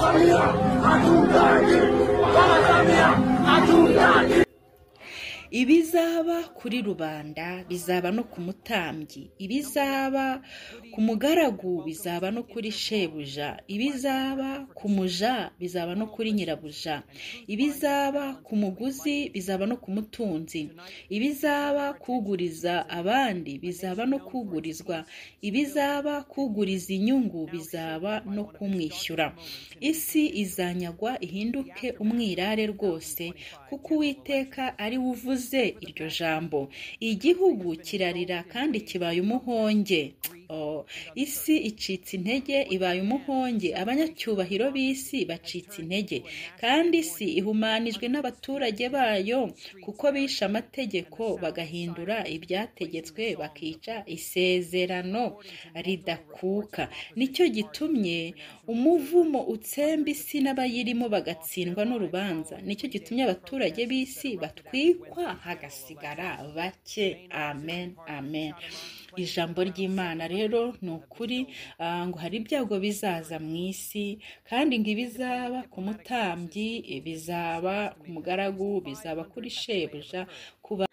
Samia hatumtaki, Mama Samia hatumtaki. Ibizaba kuri rubanda bizaba no ku mutambyi, ibizaba ku mugaragu bizaba no kuri shebuja, ibizaba ku muja bizaba no kuri nyirabuja, ibizaba ku muguzi bizaba no ku mutunzi, ibizaba kuguriza abandi bizaba no kugurizwa, ibizaba kuguriza inyungu bizaba no kumwishyura. Isi izanyagwa ihinduke umwirare rwose, kuko Uwiteka ari we uvuze iryo jambo. Igihugu kirarira kandi kibaye umuhonge. Isi icitse intege ibaye umuhonge, abanyacyubahiro b'isi bacitse intege, kandi isi ihumanijwe n'abaturage bayo, kuko bishe amategeko bagahindura ibyategetswe, bakica isezerano ridakuka. Nicyo gitumye umuvumo utsemba isi n'abayirimo bagatsindwa n'urubanza. Nicyo gitumye abaturage b'isi batwikwa hagasigara bake. Amen, amen. Ijambo ry'Imana rero ni ukuri, ngo hari ibyago bizaza mu isi, kandi ngo ibizaba ku mutambyi bizaba ku mugaragu, bizaba kuri shebuja, kuba.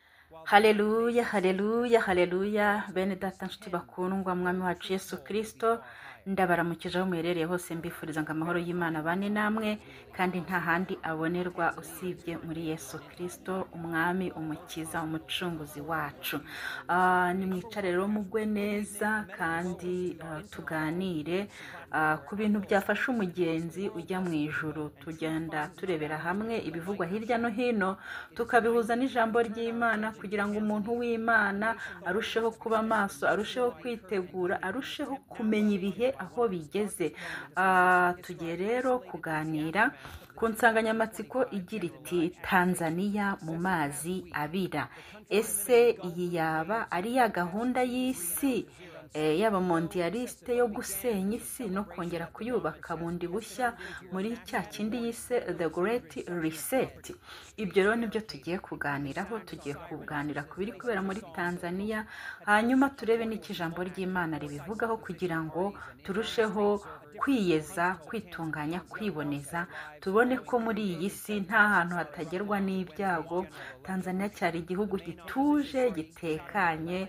Haleluya, haleluya, haleluya. Bene data nshuti bakundwa, mwami wacu Yesu Kristo, ndabaramukije aho muherereye hose, mbifuriza ngo amahoro y'Imana bane namwe, kandi nta handi abonerwa usibye muri Yesu Kristo, umwami, umukiza, umucunguzi wacu. Nimwicare rero mugwe neza, kandi tuganire ku bintu byafasha umugenzi ujya mu ijuru. Tugenda turebera hamwe ibivugwa hirya no hino, tukabihuza n'ijambo ry'Imana, kugira ngo umuntu w'Imana arusheho kuba maso, arusheho kwitegura, arusheho kumenya ibihe aho bigeze. Tugiye rero kuganira ku nsanganyamatsiko igira iti Tanzania mu mazi abira. Ese iyi yaba ari ya gahunda y'isi yaba mondialiste yo gusenya isi no kongera kuyubaka bundi bushya muri cya kindi yise The Great Reset? Ibyo rero nibyo tugiye kuganiraho. Tugiye kuganira ku biri kubera muri Tanzania, hanyuma turebe n'icyo ijambo ry'Imana ribivugaho, kugira ngo turusheho kwiyeza, kwitunganya, kwiboneza, tubone ko muri iyi si nta hantu hatagerwa n'ibyago. Tanzania cyari igihugu gituje, gitekanye,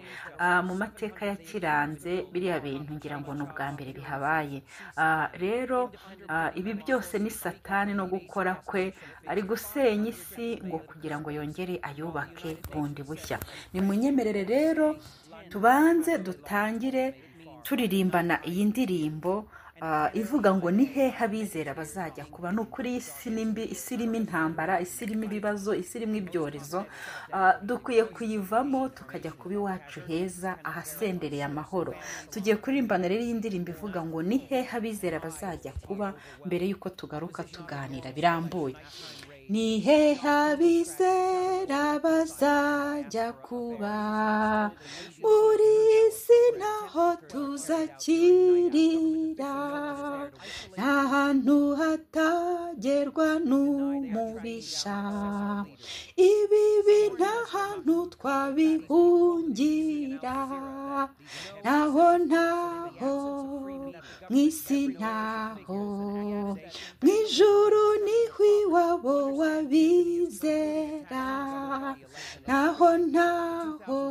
mu mateka ya kiranze biriya bintu ngira ngo ni ubwa mbere bihabaye. Rero ibi byose ni Satani no gukora kwe, ari gusenya isi ngo kugira ngo yongere ayubake bundi bushya. Nimunyemerere rero tubanze dutangire turirimbana iyi ndirimbo ivuga ngo ni hehe abizera bazajya kuba. Ni ukuri isi ni mbi, isi irimo intambara, isi irimo ibibazo, isi irimo ibyorezo. Dukwiye kuyivamo tukajya kuba iwacu heza, ahasendereye amahoro. Tugiye kuririmbana rero iyi ndirimbo ivuga ngo ni hehe abizera bazajya kuba, mbere y'uko tugaruka tuganira birambuye. Ni hehe abizera bazajya kuba, muri isi naho tuzakirira, nta hantu hatagerwa n'umubisha, ibibi nta hantu twabihungira, naho ntaho mu isi ntaho, mu ijuru niho iwabo wabizera, naho ntaho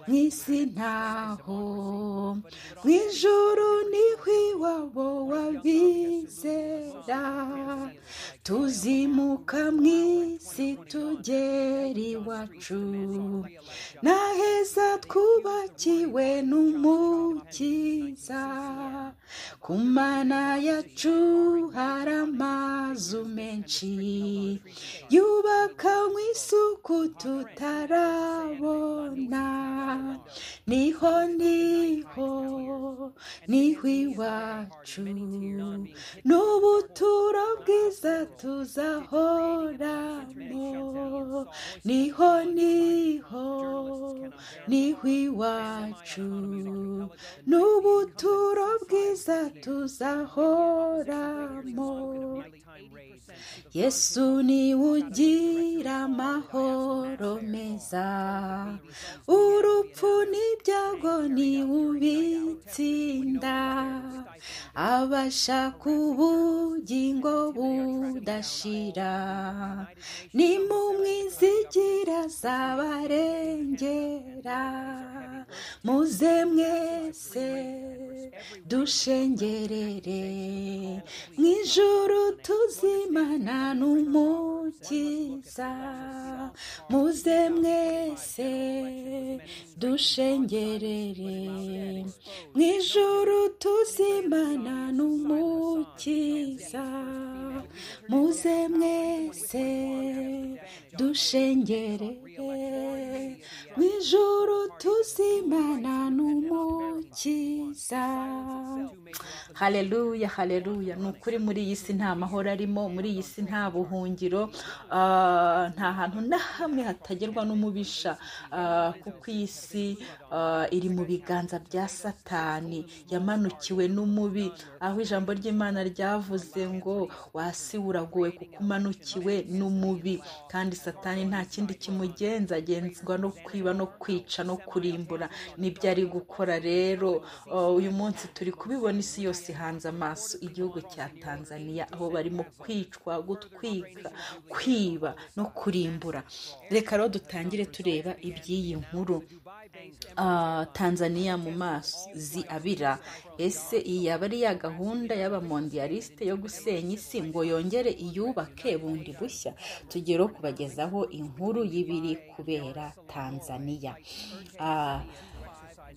mu isi ntaho, mu ijuru niho iwabo wabizera, tuzimuka mu isi tugera iwacu, naheza twubakiwe n'Umukiza, ku Mana yacu hari amazu menshi, yubakanywe isuku tutarabona, niho niho niho iwacu, n'ubuturo bwiza tuzahoramo, niho niho niho iwacu, n'ubuturo bwiza tuzahoramo. Yesu ni ugira amahoro meza, urupfu n'ibyago ni ubitsinda, Abashaka ubugingo budashira, nimumwizigira azabarengera. Muze mwese dushengerere, mu ijuru tuzimana n'Umukiza. Muze mwese dushengerere, mu ijuru tuzimana n'Umukiza. Muze mwese dushengerere, mu ijuru tuzimana n'Umukiza. Haleluya, haleluya. Ni ukuri muri iyi si nta mahoro arimo, muri iyi si nta buhungiro, nta hantu na hamwe hatagerwa n'umubisha, kuko iyi si iri mu biganza bya Satani, yamanukiwe n'umubi, aho ijambo ry'Imana ryavuze ngo wasi uragowe kuko umanukiwe n'umubi. Kandi Satani nta kindi kimugenza, agenzwa no kwiba no kwica no kurimbura. Nibyo ari gukora rero. Uyu munsi turi kubibona, isi yose ihanze amaso igihugu cya Tanzania, aho barimo kwicwa, gutwika, kwiba no kurimbura. Reka rero dutangire tureba iby'iyi nkuru. Tanzania mu mazi abira. Ese iyi yaba ari ya gahunda y'abamondiyalisite yo gusenya isi ngo yongere iyubake bundi bushya? Tugere kubagezaho inkuru y'ibiri kubera Tanzania.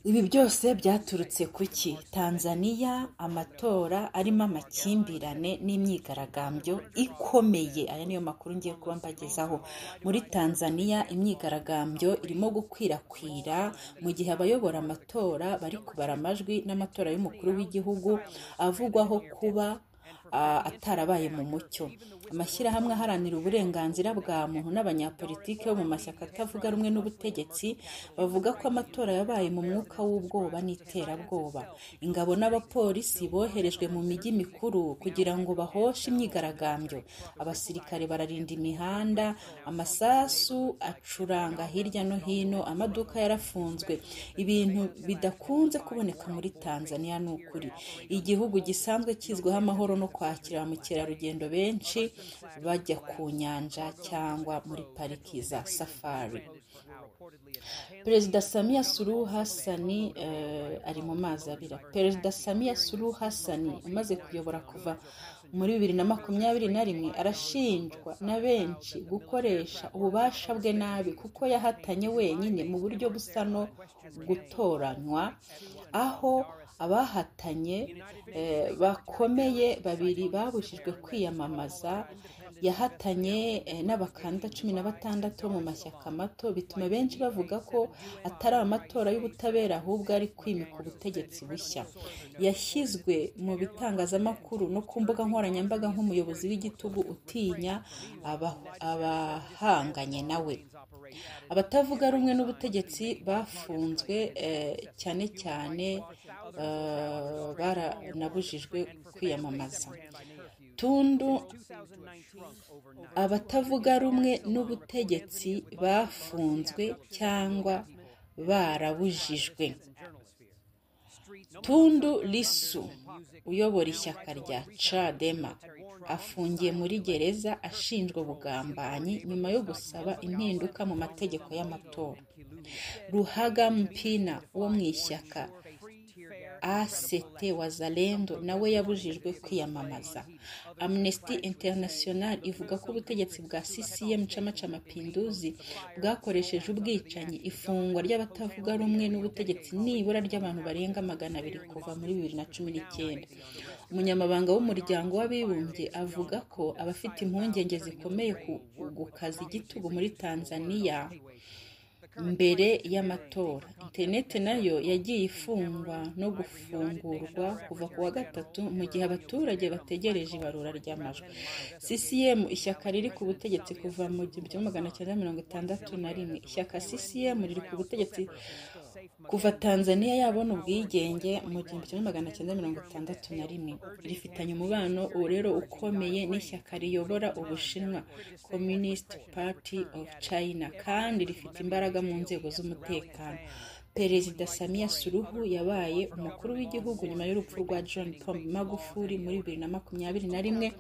Ibi byose byaturutse kuki? Tanzania amatora arimo amakimbirane n'imyigaragambyo ikomeye. Aya niyo makuru ngiye kuba mbagezaho. Muri Tanzania imyigaragambyo irimo gukwirakwira mu gihe abayobora amatora bari kubara amajwi n'amatora y'umukuru w'igihugu avugwaho kuba atarabaye mu mucyo. Amashyirahamwe aharanira uburenganzira bwa muntu n'abanyapolitike bo mu mashyaka atavuga rumwe n'ubutegetsi bavuga ko amatora yabaye mu mwuka w'ubwoba n'iterabwoba. Ingabo n'abapolisi boherejwe mu mijyi mikuru kugira ngo bahoshe imyigaragambyo. Abasirikare bararinda imihanda, amasasu acuranga hirya no hino, amaduka yarafunzwe. Ibintu bidakunze kuboneka muri Tanzania ni ukuri. Igihugu gisanzwe kizwiho amahoro no kwakira ba mukerarugendo benshi bajya ku nyanja cyangwa muri pariki za safari. Perezida Samia Suluhu Hassan ari mu mazi abira. Perezida Samia Suluhu Hassan umaze kuyobora kuva muri 2021 arashinjwa na benshi gukoresha ububasha bwe nabi, kuko yahatanye wenyine mu buryo busa no gutoranywa, aho abahatanye bakomeye babiri babujijwe kwiyamamaza. Yahatanye n'abakandida 16 mu mashyaka mato, bituma benshi bavuga ko atari amatora y'ubutabera ahubwo ari kwimika ubutegetsi bushya. Yashyizwe mu bitangazamakuru no ku mbuga nkoranyambaga nk'umuyobozi w'igitugu utinya abahanganye nawe. Abatavuga rumwe n'ubutegetsi bafunzwe cyane cyane baranabujijwe kwiyamamaza. Tundu abatavuga rumwe n'ubutegetsi bafunzwe cyangwa barabujijwe. Tundu Lissu uyobora ishyaka rya Chadema afungiye muri gereza ashinjwa ubugambanyi nyuma yo gusaba impinduka mu mategeko y'amatora. Ruhaga Mpina wo mu ishyaka ACT Wazalendo nawe yabujijwe kwiyamamaza. Amnesty International ivuga ko ubutegetsi bwa CCM Chama cha Mapinduzi bwakoresheje ubwicanyi, ifungwa ry'abatavuga rumwe n'ubutegetsi nibura ry'abantu barenga 200 kuva muri 2019. Umunyamabanga w'umuryango w'abibumbye avuga ko abafite impungenge zikomeye ku gukaza igitugu muri Tanzania mbere y'amatora. Interineti nayo yagiye ifungwa no gufungurwa kuva ku wa gatatu mu gihe abaturage bategereje ibarura ry'amajwi. CCM ishyaka riri ku butegetsi kuva mu 1961. Ishyaka CCM riri ku butegetsi kuva Tanzania yabona ubwigenge mu 1961. Rifitanye umubano rero ukomeye n'ishyaka riyobora Ubushinwa Communist Party of China, kandi rifite imbaraga mu nzego z'umutekano. Perezida Samia Suluhu yabaye umukuru w'igihugu nyuma y'urupfu rwa John Pombe Magufuli muri 2021,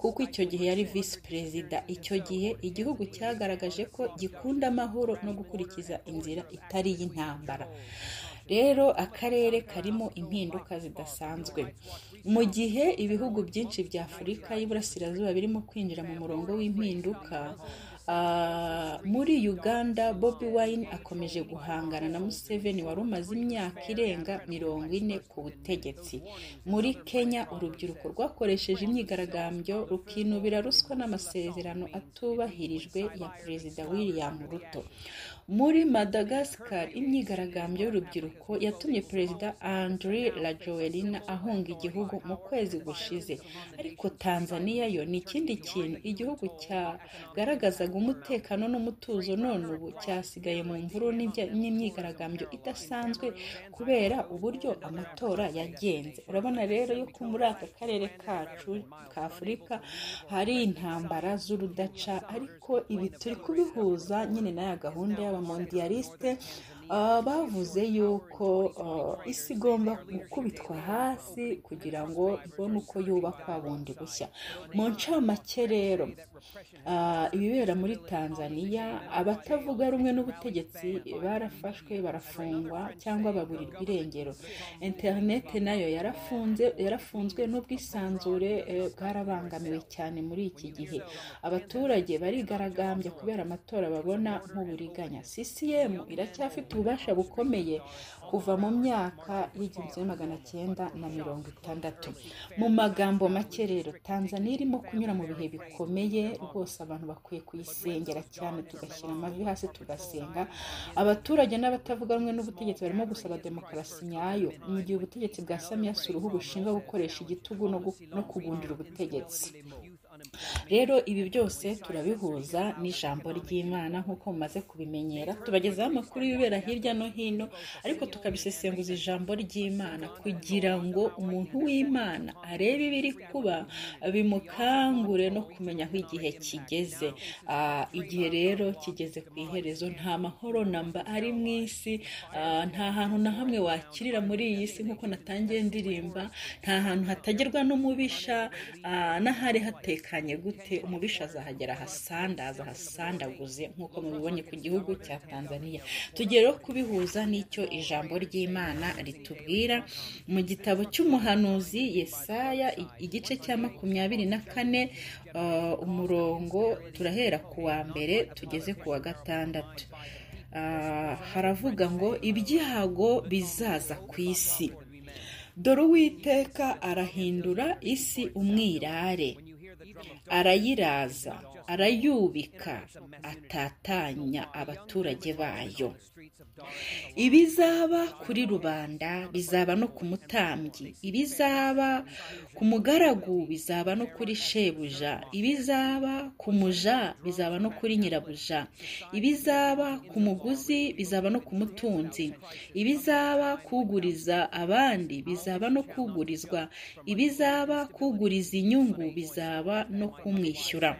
kuko icyo gihe yari visi perezida. Icyo gihe igihugu cyagaragaje ko gikunda amahoro no gukurikiza inzira itari iy'intambara. Rero akarere karimo impinduka zidasanzwe. Mu gihe ibihugu byinshi bya Afurika y'Iburasirazuba birimo kwinjira mu murongo w'impinduka, muri Uganda Bobi Wine akomeje guhangana na Museveni wari umaze imyaka irenga 40 ku butegetsi. Muri Kenya urubyiruko rwakoresheje imyigaragambyo rukinubira ruswa n'amasezerano atubahirijwe ya Perezida William Ruto. Muri Madagascar imyigaragambyo y'urubyiruko yatumye Perezida Andry Rajoelina ahunga igihugu mu kwezi gushize. Ariko Tanzania yo ni ikindi kintu, igihugu cyagaragazaga umutekano n'umutuzo none ubu cyasigaye mu mvururu n'imyigaragambyo idasanzwe kubera uburyo amatora yagenze. Urabona rero yuko muri aka karere kacu ka Afurika hari intambara z'urudaca, ariko ibi turi kubihuza nyine n'aya gahunda y'abamondiyaliste. Bavuze yuko isi igomba gukubitwa hasi kugira ngo ibone uko yubakwa bundi bushya. Mu ncamake rero, ibibera muri Tanzania, abatavuga rumwe n'ubutegetsi barafashwe, barafungwa cyangwa baburirwa irengero. Interineti nayo yarafunzwe n'ubwisanzure bwarabangamiwe cyane muri iki gihe. Abaturage barigaragambya kubera amatora babona nk'uburiganya. CCM iracyafite ububasha bukomeye kuva mu myaka y'1960. Mu magambo make rero, Tanzania irimo kunyura mu bihe bikomeye rwose, abantu bakwiye kuyisengera cyane, tugashyira amavi hasi tugasenga. Abaturage n'abatavuga rumwe n'ubutegetsi barimo gusaba demokarasi nyayo, mu gihe ubutegetsi bwa Samia Suluhu bushinjwa gukoresha igitugu no kugundira ubutegetsi. Rero ibi byose turabihuza n'ijambo ry'Imana nk'uko mumaze kubimenyera, tubagezaho amakuru y'ibibera hirya no hino, ariko tukabisesenguza ijambo ry'Imana kugira ngo umuntu w'Imana arebe ibiri kuba bimukangure no kumenya aho igihe kigeze. Igihe rero kigeze ku iherezo, nta mahoro namba ari mu isi, nta hantu na hamwe wakirira muri iyi si nk'uko natangiye ndirimba, nta hantu hatagerwa n'umubisha, n'ahari hatekanye gute umubisha azahagera ahasandaza ahasandaguze nk'uko mubibonye ku gihugu cya Tanzania. Tugiye rero kubihuza n'icyo ijambo ry'Imana ritubwira mu gitabo cy'umuhanuzi Yesaya igice cya 24, umurongo turahera ku wa 1 tugeze ku wa 6. Haravuga ngo ibyago bizaza ku isi. Dore Uwiteka arahindura isi umwirare, arayiraza, arayubika, atatanya abaturage bayo. Ibizaba kuri rubanda bizaba no ku mutambyi, ibizaba ku mugaragu bizaba no kuri shebuja, ibizaba ku muja bizaba no kuri nyirabuja, ibizaba ku muguzi bizaba no ku mutunzi, ibizaba kuguriza abandi bizaba no kugurizwa, ibizaba kuguriza inyungu bizaba no kumwishyura.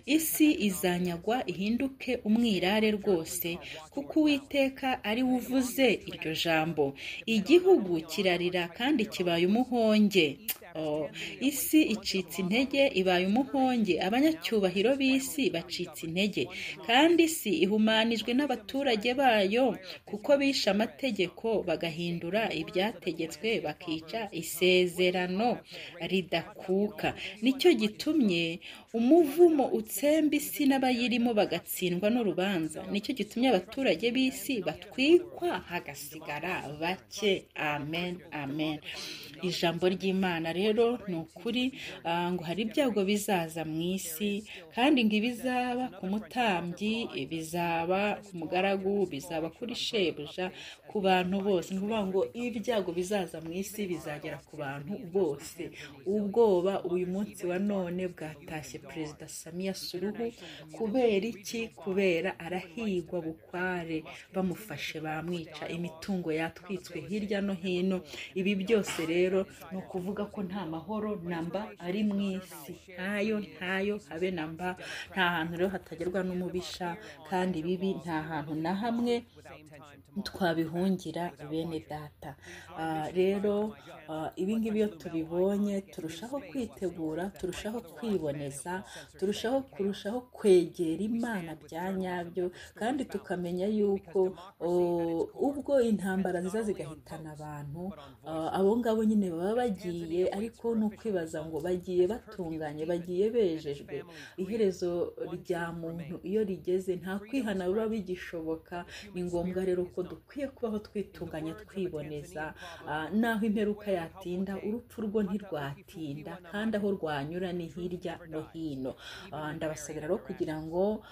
Isi izanyagwa ihinduke umwirare rwose, kuko Uwiteka ari we uvuze iryo jambo. Igihugu kirarira kandi kibaye umuhonge. Isi icitse intege ibaye umuhonge, abanyacyubahiro b'isi bacitse intege, kandi isi ihumanijwe n'abaturage bayo, kuko bishe amategeko bagahindura ibyategetswe, bakica isezerano ridakuka. Nicyo gitumye umuvumo utsemba isi n'abayirimo bagatsindwa n'urubanza. Nicyo gitumye abaturage b'isi batwikwa hagasigara bake. Amen, amen. Ijambo ry'Imana rero ni ukuri, ngo hari ibyago bizaza mu isi, kandi ngo ibizaba ku mutambyi bizaba ku mugaragu, bizaba kuri shebuja, ku bantu bose. Ni ukuvuga ngo ibyago bizaza mu isi bizagera ku bantu bose. Ubwoba uyu munsi wa none bwatashye Perezida Samia Suluhu. Kubera iki? Kubera arahigwa bukware, bamufashe bamwica, imitungo yatwitswe hirya no hino. Ibi byose rero ni ukuvuga ko nta mahoro namba ari mu isi, ntayo ntayo habe namba. Nta hantu rero hatagerwa n'umubisha, kandi bibi nta hantu na hamwe twabihungira bene data. Rero ibi ngibi iyo tubibonye turushaho kwitegura, turushaho kwiboneza, turushaho kurushaho kwegera Imana bya nyabyo, kandi tukamenya yuko ubwo intambara ziza zigahitana abantu, abo ngabo nyine baba bagiye, ariko ni ukwibaza ngo bagiye batunganye, bagiye bejejwe. Iherezo rya muntu iyo rigeze nta kwihana biba bigishoboka. Ni ngombwa rero ko dukwiye kubaho twitunganya, twiboneza. Naho imperuka yatinda, urupfu rwo ntirwatinda, kandi aho rwanyura ni hirya no hino. Ndabasabira rero kugira ngo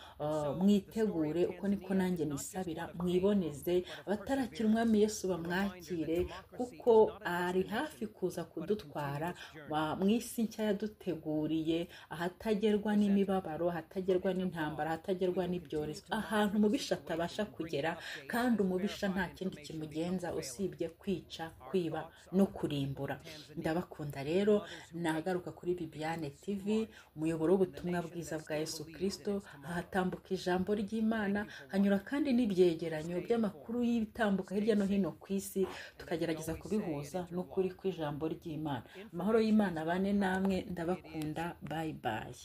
mwitegure, uko niko nanjye nisabira, mwiboneze. Abatarakira umwami Yesu bamwakire, kuko ari hafi kuza kudutwara mu isi nshya yaduteguriye, ahatagerwa n'imibabaro, ahatagerwa n'intambara, ahatagerwa n'ibyorezo, ahantu umubisha atabasha kugera, kandi umubisha nta kindi kimugenza usibye kwica, kwiba no kurimbura. Ndabakunda rero, nagaruka kuri Bibiane TV, umuyoboro w'ubutumwa bwiza bwa Yesu Kristo. Ahatambuka ijambo ry'Imana, hanyura kandi n'ibyegeranyo by'amakuru y'ibitambuka hirya no hino ku isi, tukagerageza kubihuza n'ukuri kw'ijambo ry'Imana. Amahoro y'Imana abane namwe, ndabakunda, bye bye.